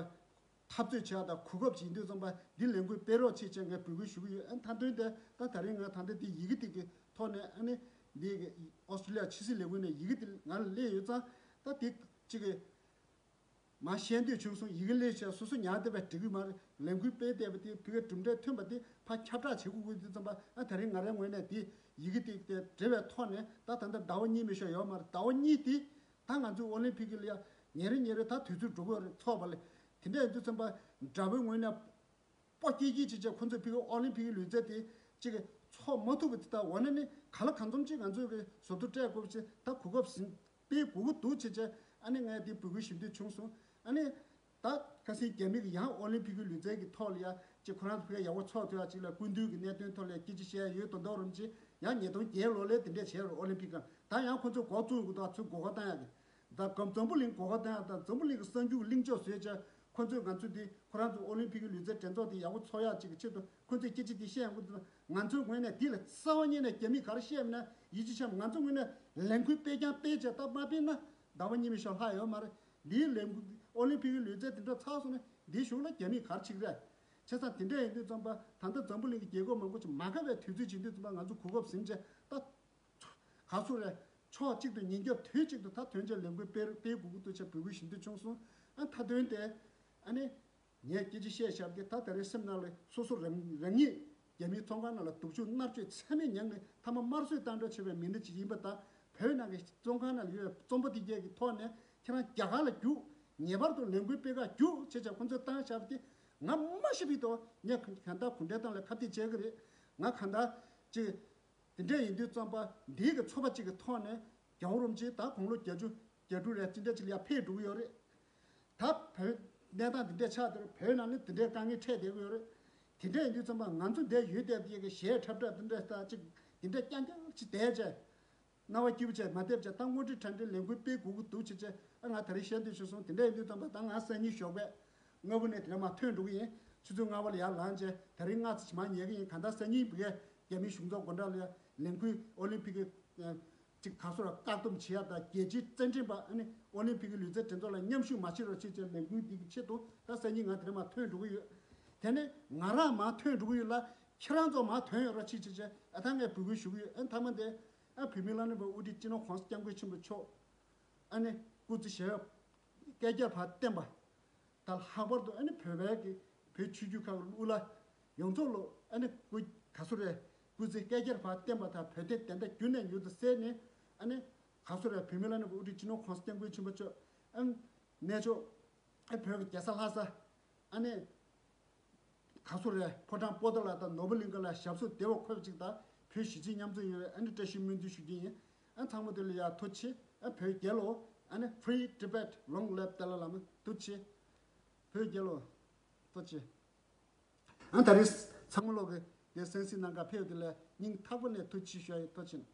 འཐབ་རྩོད་བྱེད་ཡག་དང་གོ་སྐབས་བྱེད་དུས་ཙམ་པ་འདི་ལས་འགུལ་སྤེལ་རོགས་བྱེད་ཅེས་ངས་འབོད་སྐུལ་ཞུ་གི་ཡོད། ཨ་མཐའ་དོན་དེ་ད་ད་རིང་ང་ད་ལྟ་འདི་ཡི་གེ་དེ་གི་ཐོག་ནས་ཨ་ནི་འདི་གི་ཨོ་སི་ཀྲི་ལི་ཡ་ཕྱི་སྲིད་ལས་ཁུངས་ནས་ཡི་གེ་དེ་ང་ལ་སླེབས་ཡོད་ཙང་། ད་དེ་གཅིག་གི་མ་བཤད་འདོད་བྱུང་སོང་། ཡི་གེ་སླེབས་བྱས་སོ་སོ་ཉར་བསྡད་པ་འགྲིག་གི་མ་རེད། ལས་འགུལ་སྤེལ་བསྡད་པ་དེ་ཕི་ག་གྲུབ་འབྲས་ཐོན་པ་དེ་ཕར་ཁྱབ་བསྒྲགས་བྱེད་དགོས་དུས་ཙམ་པ། ཨ་ད་རིང་ང་རའི་ངོས་ནས་དེ་ཡི་གེ་དེ་དེ་འབྲེལ་བའི་ཐོག་ནས་ད་ད་ལྟ་ཟླ་བ་གཉིས་མི་ཤོར་ཡོད་མ་རེད། ཟླ་བ་གཉིས་དེ། ད་ང་ཚོའི་ཨོ་ལིམ་ཕིག་གི་ལ་ཡ་ཉིན་རེ་ཉིན་རེ་ད་དུས་ཚོད་འགྲོ་གི་ཡོད་རེད། ཚོགས་པ་ལ་དེ་འདྲ་ཡིན་དུས་ཙམ་པ་དགྲ་བོའི་ངོས་ནས་སྤོ་སྐྱེལ་སྐྱེལ་བྱེད་བྱས་ཁོང་ཚོས་ཕིག་ཨོ་ལིམ་ཕིག་གི་ལུས་རྩལ་དེ་གཅིག་གི་ཚོགས་མ་ཐུབ་པ་དེ། ད་འོ་ན་ནི་ག་ལ་གང་འཚམ་ཅིག་ང་ཚོས་གི་ཟུར་དུ་སྤྲད་དགོས་པ་ཅིག་ད་གོ་སྐབས་ཟིན་སྤེལ་དགོས་ཀྱི་འདུག་བྱས་བྱས། ཨ་ནི་ངས་དེ་འབོད་སྐུལ་ཞུ་འདོད་བྱུང་སོང་། ཨ་ནི་ད་ཁ་སང་རྒྱ་མི་གི་ཡང་ཨོ་ལིམ་ཕིག་གི་ལུས་རྩལ་གི་ཐོག་ལ་ཡ་གཅིག་ཁོ་རང་ཚོ་ཕིག་ཡག་པོ་ཚོགས་ཐུབ་ཡག་ཅིག་ལ་སྐུ་མདུན་གི་གནད་དོན་ཐོག་ལ་ཡ་སྐད་ཆ་བཤད་ཡ་ཡོད་མདོག་མདོག་རམ་ཅིག་ཡང་ཉིས་སྟོང་བརྒྱད་ལོ་ལས་དེ་འདྲས་བྱས་རེད། ཨོ་ལིམ་ཕིག་གི་ད་ཡང་ཁོ་ཚོས་འགོ་བཙུགས་དགོས་དང་ཚུར་སྒོ་ཁ་བཏང་ཡག་གི། ད་འཛམ་བུ་གླིང་གོ་བ་དང་དང་འཛམ་བུ་གླིང་གི་གསར་འགྱུར་གླེང་ཕྱོགས་བཟོས་བྱས་ཁོ་ཚོས་ང་ཚོས་འདི་ཁོ་རང་ཚོ་ཨོ་ལིམ་ཕིག་གི་ལུས་རྩལ་འགྲན་ཚོགས་འདི་ཡག་པོ་ཚོགས་ཡག་ཅིག་གི་ཆེད་དུ་ཁོ་ཚོས་སྐད་ཆ་འདི་བཤད་ཡོང་གི་འདུག་ང་ཚོའི་ངོས་ནས་འདི་ལ་རྩ་བ་ཉིད་ནས་རྒྱ་མིས་ག་རེ་བཤད་མིན་ན་ཡིད་ཆེས་བྱས། ང་ཚོའི་ངོས་ནས་ལས་འགུལ་སྤེལ་རྐྱང་སྤེལ་བྱས་ད་མ་སྤེལ་ན་ཟླ་བ་གཉིས་མི་ཤོར་ལྷག་ཡོད་མ་རེད། འདིའི་ལས་འགུལ་ཨོ་ལིམ་ཕིག་གི་ལུས་རྩལ་འདི་འདྲ་ཚར་སོང་ན་འདིའི་གཞུག་ལ་རྒྱ་མིས་ག་རེ་བྱེད་ཀྱི་རེད། བྱས་ཙང་དེ་འདྲ་ཡིན་དུས་ཙམ་པ་ད་ལྟ་འཛམ་བུ་གླིང་གི་རྒྱལ་ཁབ་མང་པོ་ཅིག་མ་དགའ་བའི་དུས་ཚོད་ཅིག་ཡིན་དུས་ཙམ་པ་ང་ཚོ་གོ་སྐབས་ཟིན་བྱས་ད། ག་ཚོད་རེད། ཕྱོགས་གཅིག་ཏུ་ཉིན་རྒྱབ་དུས་གཅིག་ཏུ་ད་ཐོན་རྗེས་ལས་འགུལ་སྤེལ་སྤེལ་དགོས་ཀྱི་འདུག་ཅེས་འབོད་སྐུལ་ཞུ་འདོད་བྱུང་སོང་། ཨ་མཐའ་དོན་དེ་ཨ་ནི་ངས་སྐད་ཆ་བཤད་བཞག་གི་ད་ད་རེས་སེམས་ནང་ལ་སོ་སོ་རང་རང་ཉིད་རྒྱ་མིའི་བཙོན་ཁང་ནང་ལ་སྡུག་སྦྱོང་མནར་གཅོད་ཚད་མེད་མྱངས་ནས་མཐའ་མ་དམར་གསོད་བཏང་འགྲོ་བྱས་པའི་མི་སྣ་ཅིག་ཡིན་པ་དང་། བོད་ནང་གི་བཙོན་ཁང་ནང་ལ་ཡོད་པའི་བཙོན་པ་དེ་གས་ཀྱི་ཐོག་ནས་ཁྱེད་རང་རྒྱ་གར་ལ་རྒྱུགས། ངེས་པར་དུ་ལས་འགུལ་སྤེལ་ག་རྒྱུགས་བྱས་བྱས་ཁོང་ཚོས་བཏང་བཞག་པ་དེ་ང་མ་ཤི་བི་དོ་ངས་གང་ལྟར་གུང་ཁྲན་ཏང་ལ་ཁ་གཏད་བྱེད་ཀྱི་རེད། ང་གང་ལྟར་ཅིག་དེ་འདྲ་ཡིན་དུས་ཙམ་པ་འདིའི་གི་ཚོགས་པ་གཅིག་གི་ཐོག་ནས་རྒྱལ་བ་རིན་པོ་ཆེ་ད་དགུང་ལོ་བརྒྱད་ཅུ་གྱ་དྲུག་རེད། ཅི་འདྲ་ཅིག་ལ་ཡ་ཕེབས་འགྲོ་གི་ཡོད་རེད། ད་བོད་གནས་སྟངས་འདི་འདྲ་ཆགས་བསྡད་རེད། བོད་ནང་ནི་འདི་འདྲའི་དཀའ་ངལ་འཕྲད་བསྡད་ཀྱི་ཡོད་རེད། དེ་འདྲ་ཡིན་དུས་ཙམ་པ་ང་ཚོ་འདིར་ཡོད་བསྡད་པའི་གི་གཞས་འཁྲབ་འཁྲབ་འདི་འདྲ་ད་ཅིག་འདི་འདྲ་རྐྱང་རྐྱང་ཅིག་བསྡད་བྱས། རྣ་བ་སྐྱིད་པོ་བྱས་མ་བསྡད་བྱས་ད་དངོས་འབྲེལ་དྲ་འབྲེལ་ལས་འགུལ་སྤེལ་དགོས་ཀྱི་འདུག་བྱས་བྱས། ཨ་ང་ད་རེས་བཤད་འདོད་བྱུང་སོང་། དེ་འདྲ་ཡིན་དུས་ཙམ་པ་ད་ང་སང་ཉིན་ཞོགས་པ་ལྔ་པོ་ནས་དེ་ལ་མར་ཐོན་འགྲོ་གི་ཡིན། ཆུ་ཚོད་ལྔ་པ་ལ་ཡར་ལངས་བྱས་ད་རེས་སྔ་ཙམ་ཞིག་མར་ཉལ་གི་ཡིན། གང་ལྟར་སང་ཉིན་བི་གའི་རྒྱ་མིའི་གཞུང་ཚོགས་སྒོ་འགྲམ་ལ་ལས་འགུལ་ཨོ་ལིམ་ཕིག་གི་ཅིག་ག་སོ་ར་བཀག་སྡོམ་བྱེད་ཡ་དང་རྒྱལ་སྤྱིའི་རྩེད་འགྲན་པ་ཨ་ནི་ཨོ་ལིམ་ཕིག་གི་ལུས་རྩལ་འགྲན་ཚོགས་ལ་མཉམ་ཞུགས་མ་བྱེད་རོགས་བྱེད་ཅེས་ལས་འགུལ་འདི་གི་ཆེད་དུ་ད་སང་ཉིན་ང་དེ་ལ་མར་ཐོན་འགྲོ་གི་ཡོད། དེ་ནས་ང་རང་མར་ཐོན་འགྲོ་གི་ཡོད་ལ་ཁྱེད་རང་ཚོ་མར་ཐོན་ཡོང་རོགས་བྱེད་ཅེས་བྱས་ཨ་ད་ངས་འབོད་སྐུལ་ཞུ་གི་ཡོད། ཨ་མཐའ་མ་དེ་ཨ་བོད་མིའི་བླ་ན་མེད་པའི་དབུ་ཁྲིད་སྤྱི་ནོར་༸གོང་ས་༸སྐྱབས་མགོན་ཆེན་པོ་མཆོག་ཨ་ནི་སྐུ་ཚེ་ཞབས་པད་བསྐལ་བརྒྱར་བར་བརྟན་པ་དང་ལྷག་པར་དུ་ཨ་ནི་བོད་པའི་གི་བོད་ཆོས་བརྒྱུད་ཁག་གི་གླུ་ལ་ཡོངས་རྫོགས་ལོ་ཨ་ནི་སྐུ་ག་སུ་རེད། སྐུ་ཚེ་བསྐལ་བརྒྱར་བར་བརྟན་པ་དང་བོད་དོན་བདེན་མཐའ་རྒྱུན་ནས་མྱུར་དུ་གསལ་ནས་ཨ་ནི་ག་སུ་རེད། བོད་མི་ལ་ནི་དབུ་ཁྲིད་སྤྱི་ནོར་༸གོང་ས་༸སྐྱབས་མགོན་ཆེན་པོ་མཆོག་ཨ་ནི་གནས་མཆོག་ཨ་བོད་ཀྱི་རྒྱལ་ས་ལྷ་ས་ཨ་ནི་ག་སུ་རེད། ཕོ་བྲང་པོ་ཏཱ་ལ་དང་ནོར་བུ་གླིང་ག་ལ་ཞབས་སོར་བདེ་བར་འཁོད་པ་ཅིག་དང་བོད་གཞིས་བྱེས་མཉམ་འཛོམས་ཡོང་བའི་ཨ་ནི་བཀྲ་ཤིས་སྨོན་འདུན་ཞུ་རྒྱུ་ཡིན། ཨ་ཚང་མ་དེ་ལ་ཡ་ཐུགས་རྗེ་ཆེ། ཨ་བོད་རྒྱལ་ལོ། ཨ་ནི་Free Tibet Long Live Dalai Lama། ཐུགས་རྗེ་ཆེ། བོད་རྒྱལ་ལོ། ཐུགས་རྗེ་ཆེ། ཨ་ད་རེས་ཚང་མ་ལོག་གི་དེ་གསན་གཟིགས་གནང་ག་ཕེབས་དེ་ལ་སྙིང་ཐག་པ་ནས་ཐུགས་རྗེ་ཆེ་ཞུ་ཡ་ཡིན། ཐུགས་རྗེ་ཆེ།